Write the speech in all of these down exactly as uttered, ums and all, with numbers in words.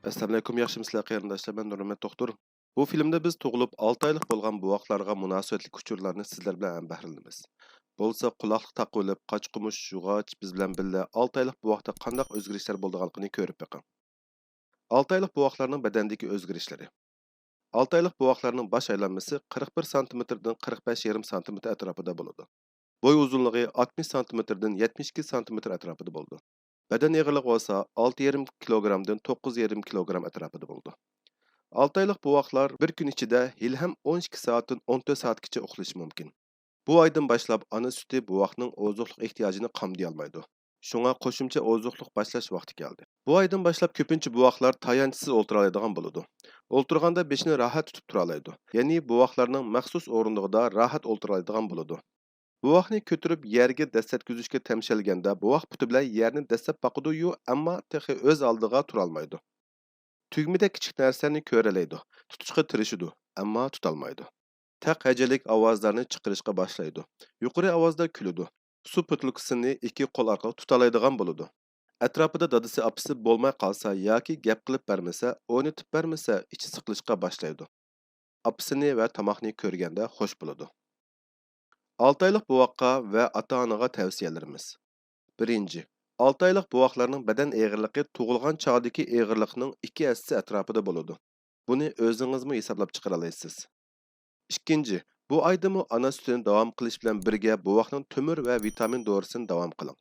ئەسسالامۇئەلەيكۇم، ياخشىمۇسىلەر قېرىنداشلار؟ مەن نۇرمەمەت دوختۇر. بۇ فىلىمدە بىز تۇغۇلۇپ ئالتە ئايلىق بولغان بوۋاقلارغا مۇناسىۋەتلىك ئۇچۇرلارنى سىزلەر بىلەن ھەمبەھىرلىنىمىز. بولسا قۇلاقلىق تاقىۋېلىپ، قاچا-قۇمۇش، يۇغاچ، بىز بىلەن بىللە ئالتە ئايلىق بوۋاقتا قانداق ئۆزگىرىشلەر بولىدىغانلىقىنى كۆرۈپ بېقىڭ. ئالتە ئايلىق بوۋاقلارنىڭ بەدەندىكى ئۆزگىرىشلىرى. ئالتە ئايلىق بوۋاقلارنىڭ باش ئايلانمىسى قىرىق بىر سانتىمېتىردىن قىرىق بەش يېرىم سانتىمېتىر ئەتراپىدا بولىدۇ. بوي ئۇزۇنلۇقى ئاتمىش سانتىمېتىردىن يەتمىش ئىككى سانتىمېتىر ئەتراپىدا بولىدۇ. بەدەن ئېغىرلىقى بولسا ئالتە يېرىم كىلوگرامدىن توققۇز يېرىم كىلوگرام ئەتراپىدا بولىدۇ. ئالتە ئايلىق بوۋاقلار بىر كۈن ئىچىدە ھېلىھەم ئون ئىككى سائەتتىن ئون تۆت سائەتكىچە ئۇخلىشى مۇمكىن. بۇ ئايدىن باشلاپ ئانا سۈتى بوۋاقنىڭ ئوزۇقلۇق ئېھتىياجىنى قامدىيالمايدۇ. شۇڭا قوشۇمچە ئوزۇقلۇق باشلاش ۋاقتى كەلدى. بۇ ئايدىن باشلاپ كۆپىنچە بوۋاقلار تايانچسىز ئولتۇرالايدىغان بولىدۇ. ئولتۇرغاندا بېشىنى راھەت تۇتۇپ تۇرالايدۇ. يەنى بوۋاقلارنىڭ مەخسۇس ئورۇندۇقىدا راھەت ئولتۇرالايدىغان بولىدۇ. بوۋاقنى كۆتۈرۈپ يەرگە دەسسەتكۈزۈشكە تەمشەلگەندە بوۋاق پۇتى بىلەن يەرنى دەسسەپ باقىدۇ-يۇ، ئەمما تېخى ئۆز ئالدىغا تۇرالمايدۇ. تۈگمىدەك كىچىك نەرسىلەرنى كۆرەلەيدۇ، تۇتۇشقا تىرىشىدۇ، ئەمما تۇتالمايدۇ. تەق ھەجەلىك ئاۋازلارنى چىقىرىشقا باشلايدۇ. يۇقىرى ئاۋازدا كۈلىدۇ. سۇ پوتۇلكىسىنى ئىككى قول ئارقىلىق تۇتالايدىغان بولىدۇ. ئەتراپىدا دادىسى ئاپىسى بولماي قالسا ياكى گەپ قىلىپ بەرمىسە، ئوينىتىپ بەرمىسە، ئىچى سىقىلىشقا باشلايدۇ. ئاپىسىنى ۋە تاماقنى كۆرگەندە خوش بولىدۇ. ئالتە ئايلىق بوۋاققا ۋە ئاتا-ئانىغا تەۋسىيەلىرىمىز. بىرىنچى، ئالتە ئايلىق بوۋاقلارنىڭ بەدەن ئېغىرلىقى تۇغۇلغان چاغدىكى ئېغىرلىقنىڭ ئىككى ھەسسىسى ئەتراپىدا بولىدۇ. بۇنى ئۆزىڭىزمۇ ھېسابلاپ چىقىرالايسىز. ئىككىنچى، بۇ ئايدىمۇ ئانا سۈتىنى داۋام قىلىش بىلەن بىرگە بوۋاقنىڭ تۆمۈر ۋە ۋىتامىن دورىسىنى داۋام قىلىڭ.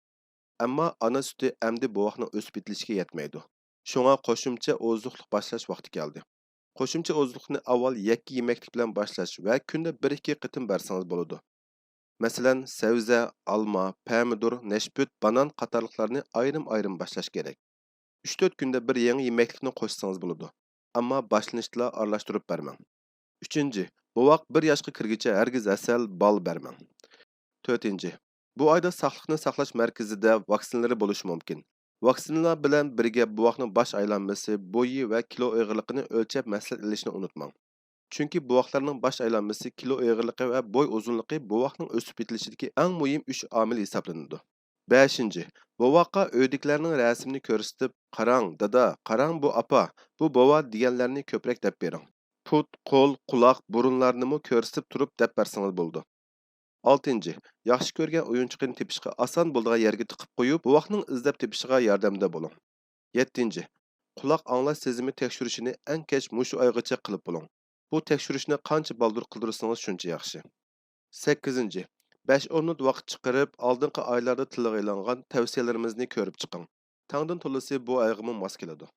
ئەمما ئانا سۈتى ئەمدى بوۋاقنىڭ ئۆسۈپ يېتىلىشىگە يەتمەيدۇ. شۇڭا قوشۇمچە ئوزۇقلۇق باشلاش ۋاقتى كەلدى. قوشۇمچە ئوزۇقلۇقنى ئاۋۋال يەككە يېمەكلىك بىلەن باشلاش ۋە كۈندە بىر ئىككى قېتىم بەرسىڭىز بولىدۇ. مەسىلەن، سەۋزە، ئالما، پەمىدۇر، نەشپۈت، بانان قاتارلىقلارنى ئايرىم-ئايرىم باشلاش كېرەك. ئۈچ تۆت كۈندە بىر يېڭى يېمەكلىكنى قوشسىڭىز بولىدۇ. ئەمما باشلىنىشتىلا ئارىلاشتۇرۇپ بەرمەڭ. ئۈچىنچى، بوۋاق بىر ياشقا كىرگۈچە ھەرگىز ھەسەل، بال بەرمەڭ. تۆتىنچى، بۇ ئايدا ساقلىقنى ساقلاش مەركىزىدە ۋاكسىنىلىرى بولۇشى مۇمكىن. ۋاكسىنىلار بىلەن بىرگە بوۋاقنىڭ باش ئايلانمىسى، بويى ۋە كىلو ئېغىرلىقىنى ئۆلچەپ مەسلىھەت ئېلىشنى ئۇنتۇماڭ. چۈنكى بوۋاقلارنىڭ باش ئايلانمىسى، كىلو ئېغىرلىقى ۋە بوي ئۇزۇنلۇقى بوۋاقنىڭ ئۆسۈپ يېتىلىشىدىكى ئەڭ مۇھىم ئۈچ ئامىل ھېسابلىنىدۇ. بەشىنچى، بوۋاققا ئۆيدىكىلەرنىڭ رەسىمىنى كۆرسىتىپ، «قاراڭ، دادا، قاراڭ، بۇ ئاپا، بۇ بوۋا» دېگەنلەرنى كۆپرەك دەپ بېرىڭ. پۇت، قول، قۇلاق، بۇرۇنلارنىمۇ كۆرسىتىپ تۇرۇپ دەپ بەرسىڭىز بولىدۇ. ئالتىنچى، ياخشى كۆرگەن ئويۇنچۇقىنى تېپىشقا ئاسان بولىدىغان يەرگە تىقىپ قويۇپ، بوۋاقنىڭ ئىزدەپ تېپىشىغا ياردەمدە بولۇڭ. يەتتىنچى، قۇلاق ئاڭلاش سېزىمى تەكشۈرۈشىنى ئەڭ كەچ مۇشۇ ئايغىچە قىلىپ بولۇڭ. بۇ تەكشۈرۈشنى قانچە بالدۇر قىلدۇرسىڭىز، شۇنچە ياخشى. سەككىزىنچى، بەش ئون مىنۇت ۋاقىت چىقىرىپ، ئالدىنقى ئايلاردا تىلغا ئېلىنغان تەۋسىيەلىرىمىزنى كۆرۈپ چىقىڭ. تەڭدىن تولىسى بۇ ئايغىمۇ ماس كېلىدۇ.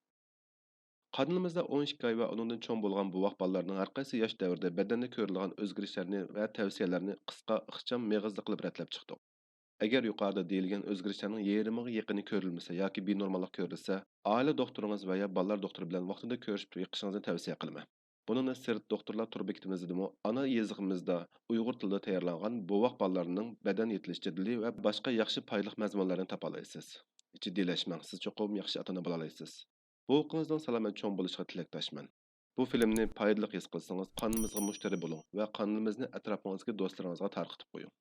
قانىلىمىزدا ئون ئىككى ئاي ۋە ئۇنىڭدىن چوڭ بولغان بوۋاق بالىلارنىڭ ھەرقايسى ياش دەۋرىدە بەدەندە كۆرۈلىدىغان ئۆزگىرىشلەرنى ۋە تەۋسىيەلەرنى قىسقا، ئىخچام، مېغىزلىق قىلىپ رەتلەپ چىقتۇق. ئەگەر يۇقىرىدا دېيىلگەن ئۆزگىرىشلەرنىڭ يېرىمىغا يېقىنى كۆرۈلمىسە ياكى بىنورماللىق كۆرۈلسە، ئائىلە دوختۇرىڭىز ۋە يا بالىلار دوختۇرى بىلەن ۋاقتىدا كۆرۈشۈپ بېقىشىڭىزنى تەۋسىيە قىلىمەن. بۇنىڭدىن سىرت، دوختۇرلار تور بېكىتىمىزدىمۇ، ئانا يېزىقىمىزدا ئۇيغۇر تىلىدا تەييارلانغان بوۋاق بالىلارنىڭ بەدەن يېتىلىش جەدۋىلى ۋە باشقا ياخشى پايدىلىق مەزمۇنلارنى تاپالايسىز. جىددىيلەشمەڭ، سىز چوقۇم ياخشى ئاتا-ئانا بولالايسىز. بوۋىقىڭىزنىڭ سالامەت چوڭ بولۇشىغا تىلەكداشمەن. بۇ فىلىمنى پايدىلىق ھېس قىلسىڭىز، قانىلىمىزغا مۇشتەرى بولۇڭ ۋە قانىلىمىزنى ئەتراپىڭىزدىكى دوستلىرىڭىزغا تارقىتىپ قويۇڭ.